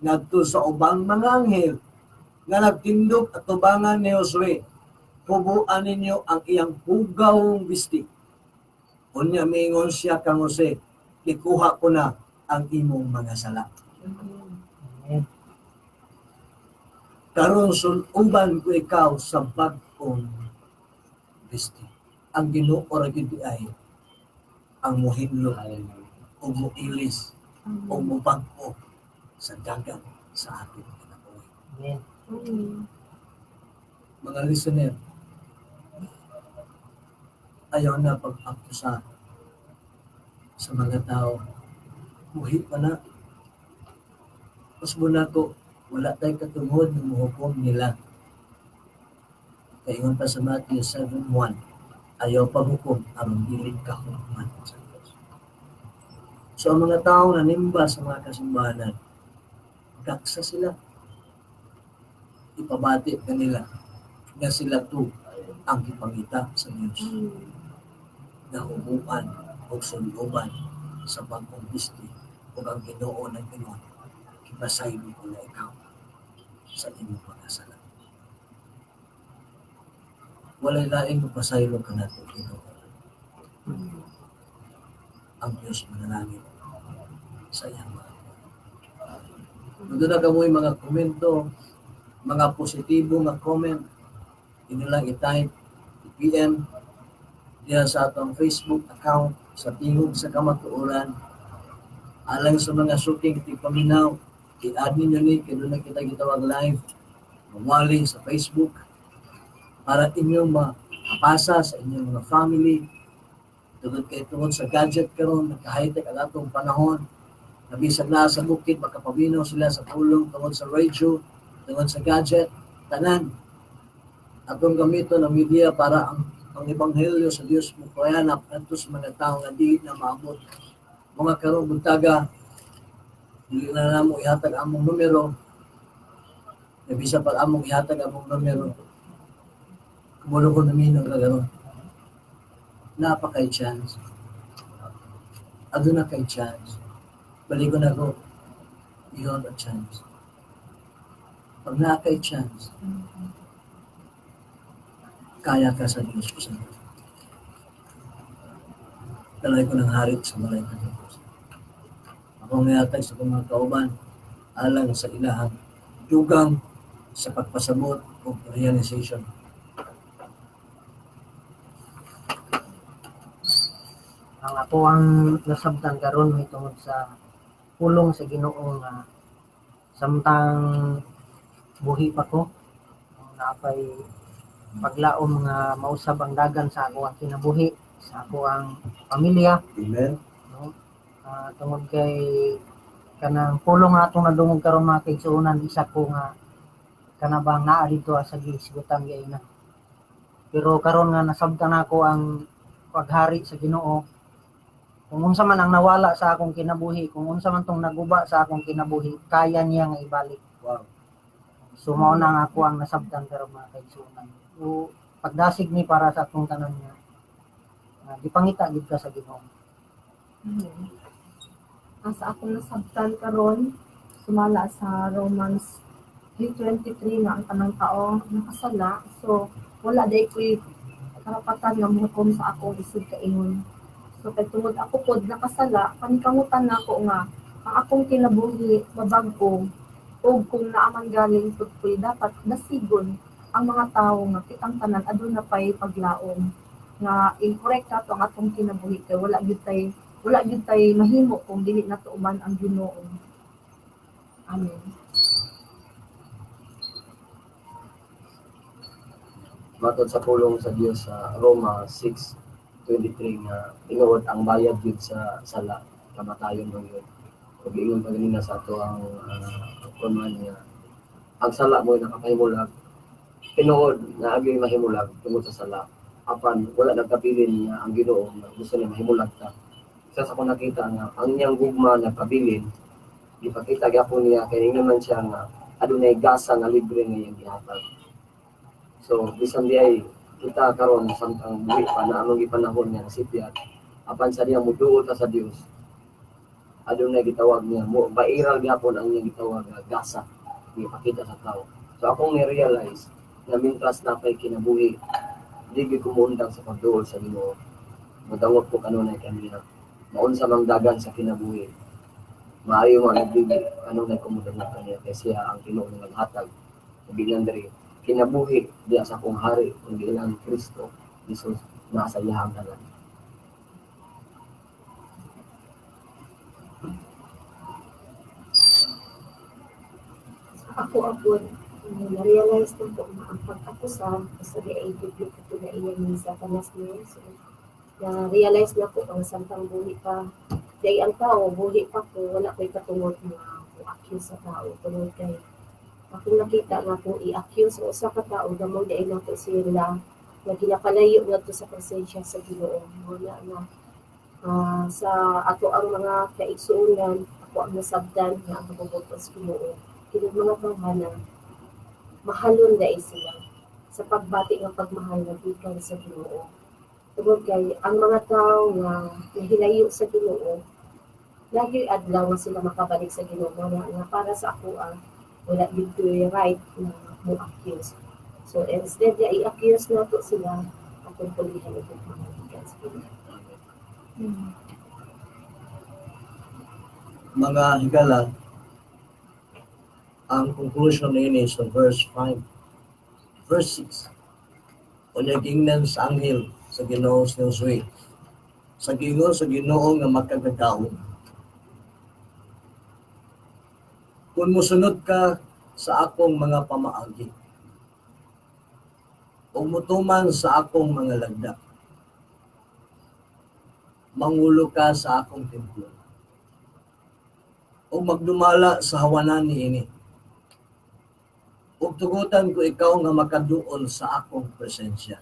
Speaker 1: ngadto sa ubang mga anghel nga nagtindog atubangan ni Josue, hubuan ninyo ang iyang hugawong bisti. Unya miingon siya kang Jose, gikuha ko na ang imong mga sala.
Speaker 2: Amen.
Speaker 1: Karon suluban ko ikaw sa bag-ong bisti. Ang Ginoo ra gyud ay ang mohinlo o moilis o mobag-o sa dagat sa ating kinabuhi.
Speaker 2: Amen.
Speaker 4: Amen.
Speaker 1: Mga listener, ayaw na pag-akusa sa mga tao. Buhi pa na. Mas muna ko, wala tayong katungod ng muhukom nila. Kaingon pa sa Matthew 7:1, ayaw paghukom aron dili ka hukman sa Diyos. So ang mga taong nanimba sa mga kasimbahanan, gaksa sila. Ipabati kanila nga sila to ang gipangita sa Diyos. Nahubuan o suluban sa bagong bisti o ang Ginoo ng Ginoo, ipasaylo ko na ikaw sa imong mga sala. Walay laing mapasaylo ka nato, Ginoo. Ang Diyos manalangin sa iyang mga. Kung doon na kamoy mga komento, Mga positibo nga comment, inyo lang i-type, i-PM diha sa atong Facebook account sa Tingog sa Kamatuoran. Alang sa mga suking tigpaminaw, i-add ninyo ni kay doon na kita gitawag live, mamali sa Facebook para inyong mapasa sa inyong mga family. Tungod kay tungod sa gadget karon, nagka-high-tech ang atong panahon, na bisag naa sa bukid makapaminaw sila sa pulong tungod sa radio, tungod sa gadget, tanan atong gamiton ang media para ang ebanghelyo sa Dios mokayanap adto sa mga tawo nga di na maabot. Mga karong buntaga, dili na namo ihatag among numero, na bisa pa among ihatag among numero, kumulo ko namin ang kagaron. Naa pa kay chance. Aduna kay chance. Balik ko na ko, you have a chance. Pag naa kay chance, kaya ka sa Diyos ko sa Dalay ko ng harit sa balay ng Diyos. Ako ngayatag sa akong mga kauban, alang sa ilahang dugang sa pagpasabot o realization.
Speaker 2: Ang ako ang nasabtan karon may tungod sa pulong sa Ginoo nga samtang buhi pa ko, naapay paglaom nga mausab ang dagan sa ako ang kinabuhi, sa ako ang pamilya.
Speaker 1: Amen.
Speaker 2: No? Tungod kay kanang pulong nga atong nadungog karon mga kaigsuonan, isa ko nga kanabang naa didto sa gisgutan gyud na. Pero karon nga nasabtan nako ang paghari sa Ginoo, kung unsa man ang nawala sa akong kinabuhi, kung unsa man tong naguba sa akong kinabuhi, kaya niya nga ibalik.
Speaker 1: Wow.
Speaker 2: So mao na nga ako ang nasabtan karon mga kaigsuonan. O pagdasig ni para sa atong tanan nga gipangita gid ka sa Ginoo.
Speaker 4: Ang sa akong nasabtan karon sumala sa Romans 3:23 nga ang tanang tao nakasala, so wala day ko'y karapatan nga mohukom sa akong isig kaingon. So kay tungod ako pod nakasala, paningkamutan nako nga ang akong kinabuhi mabag-o, ug kung naa man galing pud ko'y dapat nasigon ang mga tawo nga kitang tanan aduna pay paglaom nga i-correct ato ang atong kinabuhi kay wala gyud tay mahimo kung dili nato uban ang Ginoo. Amen.
Speaker 5: Matod sa pulong sa Dios sa Roma 6:23 nga tinuod ang bayad gyud sa sala kamatayon man gyud. Ug ingon pa ganina sa ato ang kuan nga ang sala mo nakapahimulag, tinuod na agay mahimulag tungod sa sala, apan wala nagkabilin nga ang Ginoo nga gusto niya mahimulag ta. Isa sa akong nakita nga ang niyang gugma nagkabilin, gipakita gyapon niya kay ingnon man siya nga adunay gasa nga libre nga iyang gihatag. So bisan di ay kita karon samtang buhi pa na among gipanahon nga nasipyat, apan sa diya muduol ta sa Dios, adunay gitawag niya mo bairal gyapon ang iyang gitawag nga gasa gipakita sa tao. So akong ni-realize nga mintras na pay kinabuhi, di gyud ko muundang sa pagduol sa Ginoo. Mudawat ko kanunay kaniya. Maunsa mang dagan sa kinabuhi, maayo man nagdili kanunay ko mudawat kaniya kay siya ang Ginoo nga naghatag. Ug ginan diri kinabuhi diya sa akong hari kung di lang Kristo Jesus nasa iyang tanan.
Speaker 3: Ako apod, na-realize na po na ang pag-akusa, basta di ay duplicate na iya ni Satanas niya. So, na-realize na po ang samtang buhi pa. Dahil ang tao, buhi pa ko, wala ko'y katungod na mo-accuse sa tao. Tungod kay, akong nakita nga kung i-accuse sa usa ka tao, damo di ay nato sila na ginapalayo ngadto sa presensya sa Ginoo. Wala na sa ato ang mga kaigsuonan, ako ang nasabdan nga ang kabubot sa Ginoo. Kini mga tawhana, mahalon dai sila sa pagbati nga pagmahal nga gikan sa Ginoo. Tungod kay ang mga tawo nga nahilayo sa Ginoo, lagi adlaw nga sila makabalik sa Ginoo nga, nga para sa ako wala gyud ko'y right na mo-accuse. So instead nga i-accuse nato sila, atong pulihan og pagmahal gikan sa Ginoo.
Speaker 1: Mga higala, Ang conclusion niini sa verse 5. Verse 6. Unya giingnan sa anghel sa Ginoo si Josue, sa giingon sa Ginoo nga makagagahom, kung mosunod ka sa akong mga pamaagi ug motuman sa akong mga lagda, mangulo ka sa akong templo ug magdumala sa hawanan niini, ug tugutan ko ikaw nga makaduol sa akong presensya.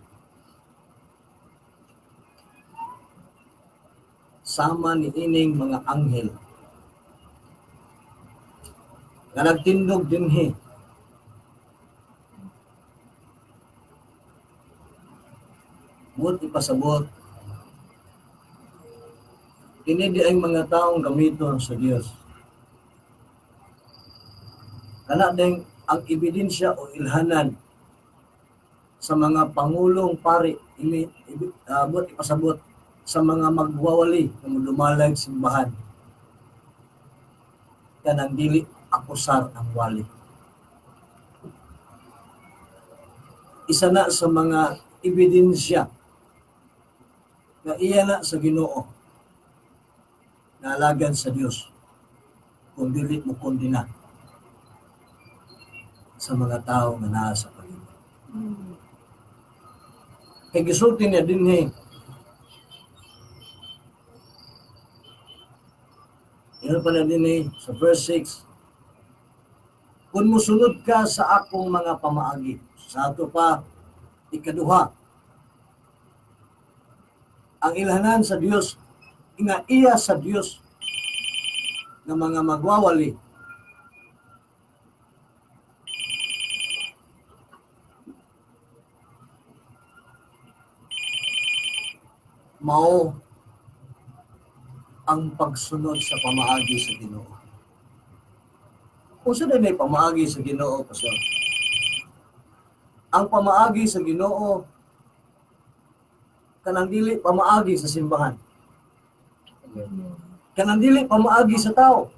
Speaker 1: Sama ni ining mga anghel nga nagtindog dinhi buot ipasabot, kini di ay mga taong gamiton sa Dios. Kana ding ang ebidensya o ilhanan sa mga pangulong pari ini buot ipasabot sa mga magwawali nga modumalag simbahan, kanang dili akusar ang wali. Isa na sa mga ebidensya nga iya na sa Ginoo na alagan sa Dios kung dili mo kondena sa mga tao nga naa sa palibot. Kay gisulti niya dinhi, ingon pa na dinhi sa verse 6, kung musunod ka sa akong mga pamaagi. Sa ato pa, ikaduha, ang ilhanan sa Dios nga iya sa Dios nga mga magwawali mao ang pagsunod sa pamaagi sa Ginoo. Unsa day may pamaagi sa Ginoo, Pastor? Ang pamaagi sa Ginoo kanang dili pamaagi sa simbahan. Kanang dili pamaagi sa tao.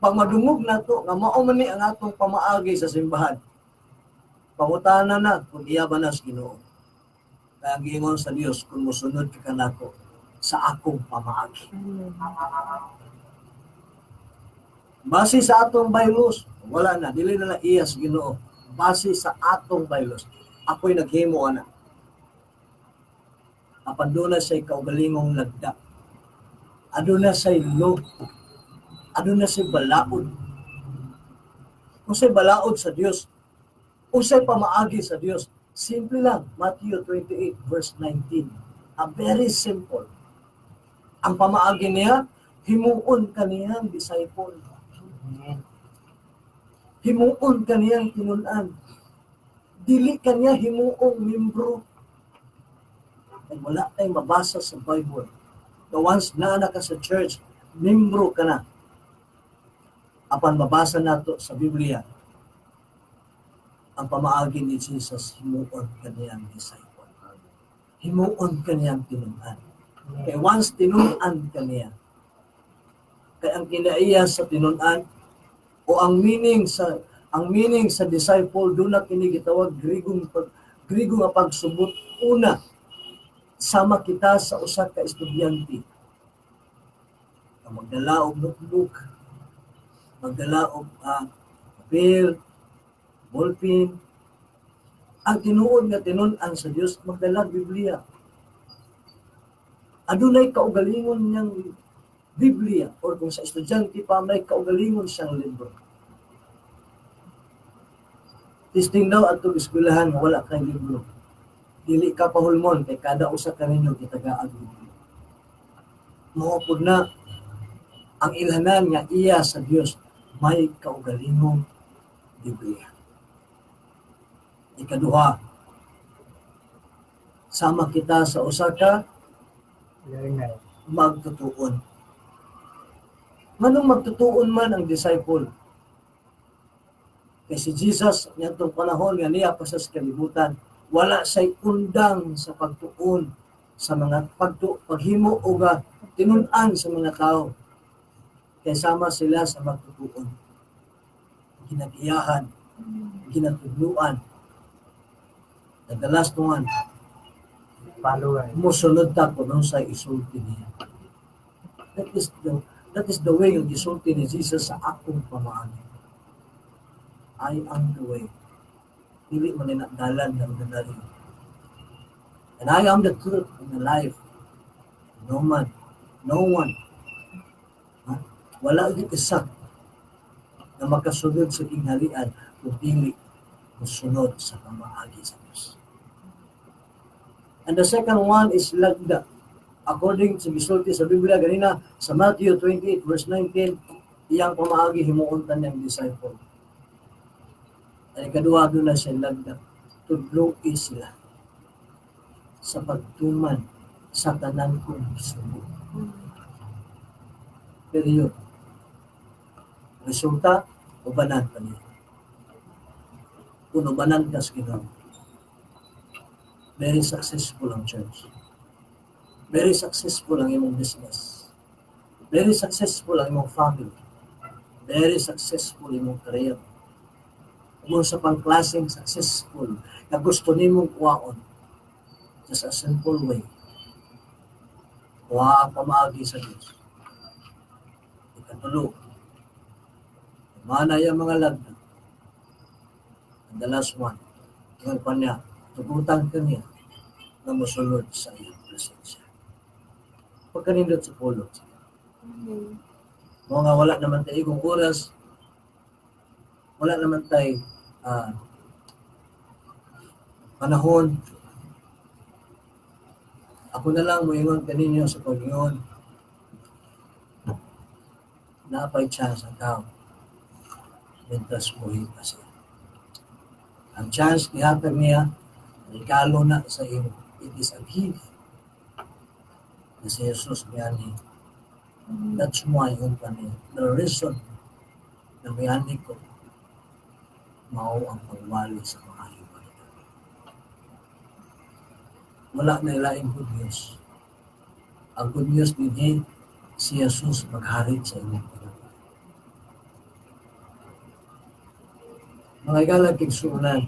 Speaker 1: Pag madungog nato nga mao man ni ang atong pamaagi sa simbahan, pangutana na kung iya ba na sa Ginoo. Kaya ang giingon sa Dios, kung mosunod ka kanako sa akong pamaagi. Base sa atong bylaws, wala na, dili na lang iya sa Ginoo. Base sa atong bylaws, ako'y naghimo ana. Apan doon na siya'y kaugalingong lagda. Aduna siya'y law. Aduna siya'y balaod. Kung siya'y balaod sa Dios, kung siya'y pamaagi sa Dios, simple lang, Matthew 28 verse 19. A very simple. Ang pamaagi niya, himuon kaniyang disciple.
Speaker 2: Amen.
Speaker 1: Himuon kaniyang tinun-an. Dili kaniya himuong membro. Ay wala tayong mabasa sa Bible. Na once naa na ka sa church, membro ka na. Apan mabasa nato sa Biblia, ang pamaagi ni Jesus, himuon kaniyang disciple. Himuon kaniyang tinun-an. Kaya once tinun-an kaniya, kaya ang kinaiya sa tinun-an o ang meaning sa disciple, doon na kini gitawag Grigo nga pagsubot. Una, sama kita sa usa ka estudyante nga magdala og notebook, magdala og papel, ballpen. Ang tinuod nga tinun-an sa Dios, magdala og Biblia. Adunay kaugalingon niyang Biblia, or kung sa estudyante pa, may kaugalingon siyang libro. Testing daw atong eskwelahan nga wala kay libro. Dili ka pahulmon kay kada usa kaninyo gitagaag libro. Mao pud na ang ilhanan nga iya sa Dios, may kaugalingong Biblia. Ikaduha, sama kita sa usa ka
Speaker 2: learner.
Speaker 1: Magtutuon. Nganong magtutuon man ang disciple? Kay si Jesus niadtong panahon nga niya pa sa kalibutan, wala say undang sa pagtuon sa mga paghimo og tinun-an sa mga tao. Kay sama sila sa magtutuon. Ginagiyahan, ginatudluan. And the last one,
Speaker 2: Follower.
Speaker 1: Musunod ta kung unsay isulti niya. That is the way yung gisulti ni Jesus sa akong pamaagi. I am the way. Dili man na dalan ng ordinaryo. And I am the truth and the life. No man, no one, ha? Wala gyud isa na makasunod sa gingharian kung dili musunod sa pamaagi sa Diyos. And the second one is lagda. According sa gisulti sa Biblia ganina sa Matthew 28 verse 19, iyang pamaagi, himuon ta niyang disciple. Ang ikaduha, doon na siya lagda. Tudloi sila sa pagtuman sa tanan kong gisugo. Period. Resulta, ubanan pa niya. Kung ubanan ka sa Ginoo, very successful ang church. Very successful ang imong business. Very successful ang imong family. Very successful imong career. Kung sa pangklaseng successful na gusto nimong kuwaon, just a simple way. Kuha ang pamaagi sa Diyos. Ikatulo, mana yung mga lagda. And the last one, ingon pa niya, tugutan ka niya na musulod sa iyong presensya. Pagkanindot sa pulong. Mga wala naman tayo igong oras, wala naman tayo panahon. Ako na lang moingon kaninyo sa pag-ingon. Napay chance ang tao. Mientras buhi pa siya. Ang chance gihatag niya, regalo na sa imo. It is a gift. Na si Jesus niya. That's why yun pa niya. The reason na mayani ko, mao ang pagwali sa maayong balita. Wala na ilaing good news. Ang good news dinhi, si Jesus maghari sa imong kinabuhi. Mga igalang kigsuonan,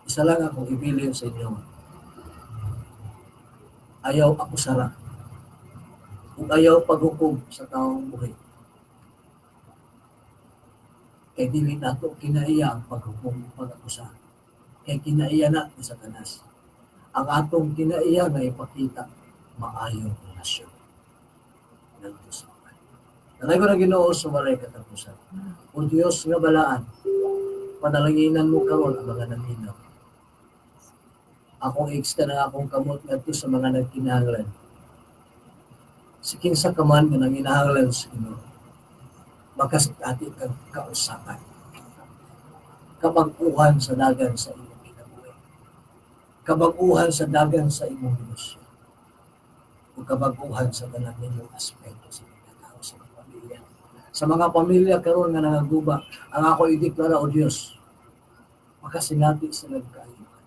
Speaker 1: isa lang akong ibilin sa inyo. Ayaw akusara. Ug ayaw paghukom sa taong buhi. Kay dili nato kinaiya ang paghukom ug pag-akusa. Kay kinaiya na ni Satanas. Ang atong kinaiya nga ipakita maayong relasyon ngadto sa uban. Nanay ko na Ginoo sa walay katapusan. O Dios nga balaan, panalanginan mo karon ang mga naminaw. Akong i-extend ang akong kamot ngadto sa mga nagkinahanglan. Si kinsa ka man nga nanginahanglan sa Ginoo, makasati kang kausaban. Kabag-uhan sa dagan sa imong kinabuhi. Kabag-uhan sa dagan sa imong negosyo. O kabag-uhan sa tanan ninyong aspeto sa pagkatao, sa mga pamilya. Sa mga pamilya karon nga nangaguba, ang ako ideklara, O Dios, makasinati sa nagkaayuhan.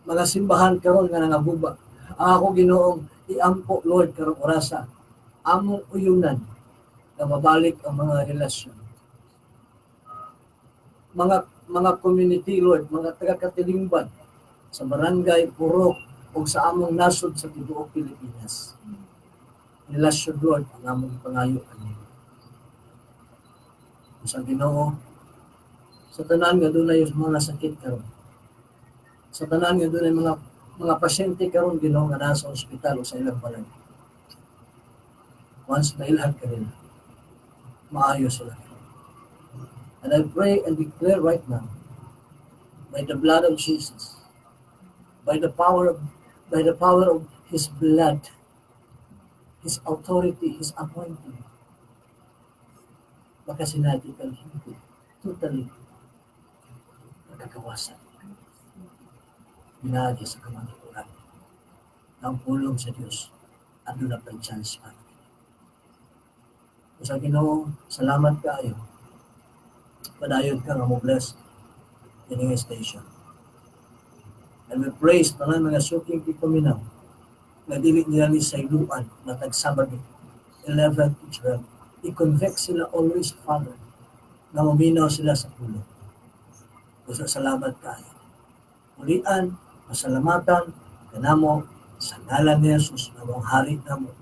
Speaker 1: Mga simbahan karon nga nangaguba, ang ako Ginoong iampo, Lord, karong orasa, among uyunan na mabalik ang mga relasyon. Mga community, Lord, mga taga-katilingban sa barangay, purok, o sa among nasod sa tibuok Pilipinas. Relasyon, Lord, ang among ipangayo kanimo. Sa Ginoo, sa tanan nga dunay mga sakit karon. Sa tanan nga dunay mga pasyente karon, Ginoo, nga nasa ospital o sa ilang balay. Once nailhan ka nila, maayo sila. And I pray and declare right now, by the blood of Jesus, by the power of His blood, His authority, His anointing, makasinati kang hindi totally nagkagawasan. Pinaagi sa kamatuoran. Ang pulong sa Diyos, aduna pa'y chance para sa Ginoo. Salamat kaayo. Padayon ka nga mo bless ining station. And we praise tanan mga suking tigpaminaw nga dili nila ni sayluan matag Sabado 11 to 12. I-convict sila always, Father, na maminaw sila sa pulong. Busa salamat kaayo. Pulian, pasalamatan, kanamo, sa ngalan ni Jesus na mong hari namo.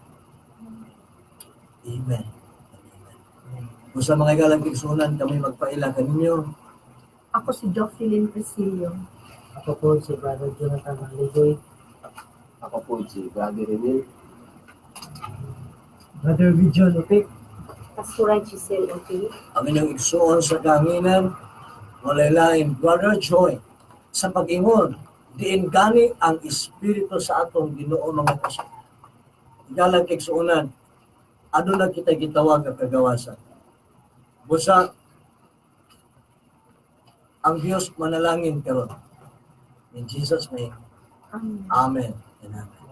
Speaker 1: Amen. Amen. Busa, mga igalang igsuonan, kami magpaila kaninyo.
Speaker 4: Ako si Jocelyn Priscillo.
Speaker 2: Ako po si Brother Jonathan Maligoy.
Speaker 5: Ako po si Brother Emil.
Speaker 6: Brother Vijon Upik.
Speaker 3: Pastora Giselle Opi.
Speaker 1: Ang inyong igsuon sa kahanginan, walay lain, Brother Joy, sa pag-ingon, diin gani ang Espiritu sa atong Ginoo, mga kasal. Igalang igsuonan, aduna kita gitawag nga kagawasan. Busa, ang Dios manalangin karon. In Jesus' name,
Speaker 4: Amen.
Speaker 1: Amen and Amen.